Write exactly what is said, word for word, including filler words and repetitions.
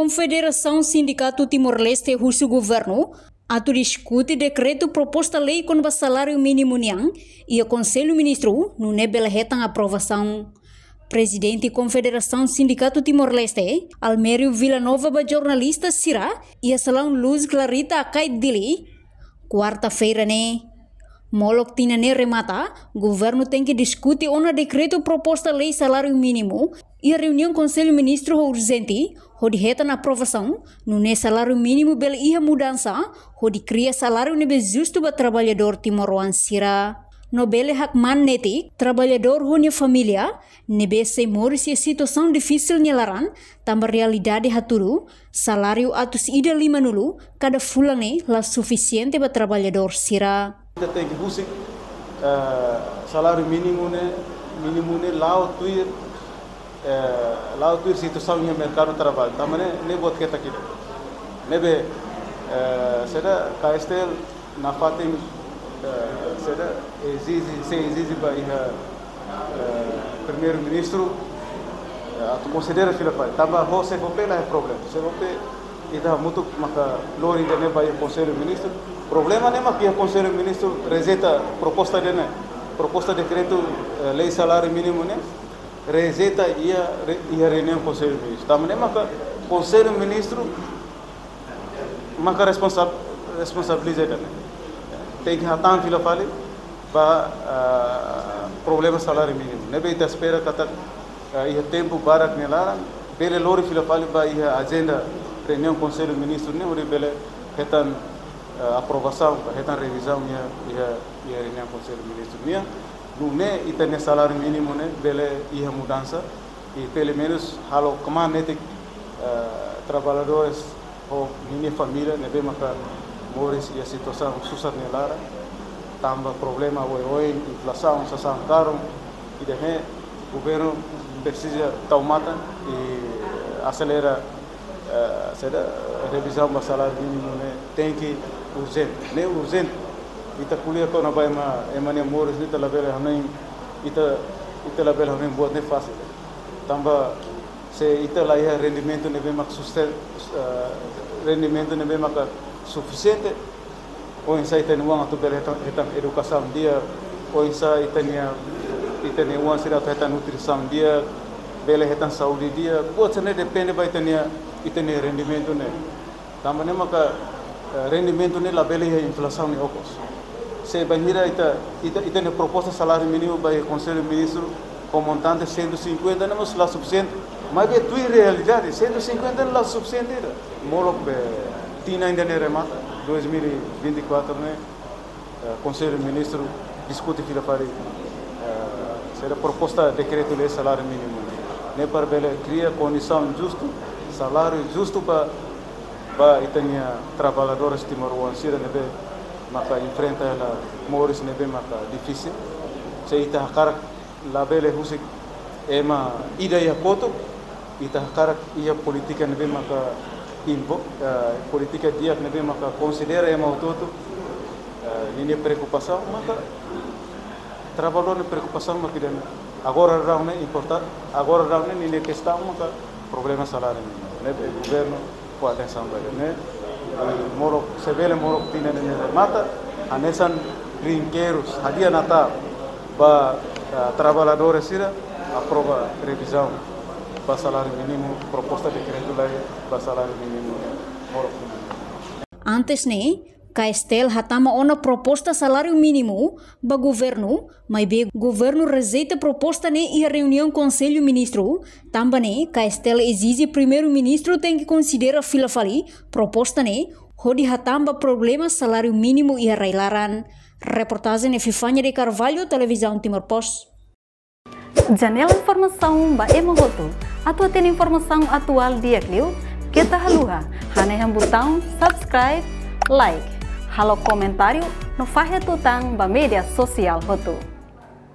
Konfederasaun Sindikatu Timor-Leste husu governu atu diskute dekretu proposta lei kona-ba saláriu mínimu nian iha Konsellu Ministru, nune'e bele hetan aprovasaun. Prezidente Konfederasaun Sindikatu Timor-Leste, Almério Vila Nova, ba jornalista sira iha salaun Luz Clarita Akai, Dili, kuarta-feira ne'e. Molok tinan ne'e remata, governu tenke diskute ona dekretu proposta lei saláriu mínimu iha reuniaun Konsellu Ministru ho urjente, hodi hetan aprovasaun, nune'e saláriu mínimu bele iha mudansa, hodi kria saláriu ne'ebé justu ba traballadór timoroan sira. No bele hakmaan netik traballadór ho nia família ne'ebé sei moris iha situasaun difisil nia laran, tanba realidade hatudu saláriu atus ida limanulu kada fulan ne'e la sufisiente ba traballadór sira. Ita tenke husik, eh, saláriu mínimu ne'e, mínimu ne'e la'o tuir, eh, la'o tuir situasaun iha merkadu traballu. Tanba ne'e, ne'e buat ketak ida. Ne'ebé, eh, saida, KSTL nafatin, eh, saida, ezije, sei ezije ba iha, eh, Primeiru-Ministru, eh, atu konsidera fila fali. Tanba ho SEFOPE la iha problema. SEFOPE ita hamutuk maka lori ida-ne'e ba iha Konsellu Ministru. Problema ne'e mak iha Konsellu Ministru rejeita proposta ida-ne'e, proposta dekretu, eh, lei saláriu mínimu ne'e, rejeita iha re-, iha reuniaun Konsellu Ministru. Tanba ne'e maka Konsellu Ministru maka responsa-, responsabiliza ida-ne'e. Tenke hatán fila fali ba, ah, problema saláriu mínimu. Ne'ebé ita espera katak, ah, iha tempu badak nia laran, bele lori fila fali ba iha ajenda reuniaun Konsellu Ministru ne'e, hodi bele hetan, ah, aprovasaun, ba hetan revizaun iha, iha, iha reuniaun Konsellu Ministru nian. Nune'e ita-nia saláriu mínimu ne'e bele iha mudansa, i pelumenus halo kmaan netik, eh, traballadores ho ninia família ne'ebé maka moris iha situasaun susar nia laran, tanba problema oioin, inflasaun, sasán karun, ida-ne'e governu presiza tau matan i aselera, eh, saida, revizaun ba saláriu mínimu ne'e tenke urjente, ne'e urjente. Ita ko'alia kona-ba ema, ema nia moris ne'e ita labele hanoin, ita, ita labele hanoin buat ne'e fasil. Tanba se ita la iha rendimentu ne'ebé mak susten-, eh, rendimentu ne'ebé maka sufisiente, oinsá ita-nia oan atu bele hetan, hetan edukasaun di'ak, oinsá ita-nia, ita-nia oan sira atu hetan nutrisaun di'ak, bele hetan saúde di'ak, buat sira-ne'e depende ba ita-nia, ita-nia rendimentu ne'e. Tanba ne'e maka, eh, rendimentu ne'e labele iha inflasaun nia okos. Se bainhira ita, ita, ita-nia proposta saláriu mínimu ba iha Konsellu Ministru ho montante cento e cinquenta ne'e mós la sufisiente. Maibé tuir realidade, cento e cinquenta ne'e la sufisiente ida. Molok be tinan ida-ne'e remata, dois mil e vinte e quatro ne'e, eh, Konsellu Ministru diskute fila fali, eh, saida, proposta dekretu lei saláriu mínimu ne'e, para bele kria kondisaun justu, saláriu justu ba, ba ita-nia traballadores timoroan sira ne'ebé maka enfrenta hela moris ne'ebé maka difisil. Se ita hakarak labele husik ema ida iha kotuk, ita hakarak iha polítika ne'ebé maka impo-, eh, polítika di'ak ne'ebé maka konsidera ema hotu-hotu, eh, ninia preokupasaun, maka traballadór nia preokupasaun maka ida-ne'e. Agora daudaun ne'e importa-, agora daudaun ne'e ninia kestaun maka problema saláriu mínimu. Ne'ebé governu fó atensaun ba ida-ne'e. Molok, se bele molok tinan ne'e remata, hanesan rinkeirus, hadi'a Natál ba, ah, traballadores sira, aprova revizaun ba saláriu mínimu, proposta dekretu lei ba saláriu mínimu, molok. Antes ne'e, KSTL hatama ona proposta saláriu mínimu ba governu, maibé governu rejeita proposta ne'e iha reuniaun Konsellu Ministru. Tanba ne'e, KSTL ezije Primeiru-Ministru tenke konsidera fila fali proposta ne'e, hodi hatán ba problema saláriu mínimu iha rai-laran. Reportajen Epifania de Carvalho, Televizaun Timor Post. Janela informasaun ba ema hotu. Atu hatene informasaun atuál di'ak liu, keta haluha hanehan butaun subscribe, like, halo komentáriu no fahe tutan ba média sosiál hotu.